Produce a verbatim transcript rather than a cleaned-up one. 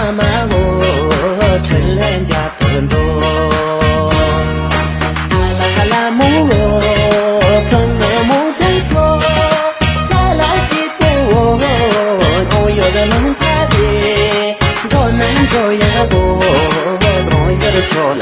ཨ་མ་འོ་ཁྲིད་ལན་རྒྱབ་ཏུ་འགྲོ། ཨ་ལ་ལ་མོ་འོ་ཁང་ནང་མོ་སེ་ཚོ། ས་ལ་ཅི་ཏུ་འོ་འོ་ཡོད་ནང་ཕ་རེ། འགྲོ་ནང་འགྲོ་ཡ་འོ་འོ་ཡོད་ཆོ་ལ།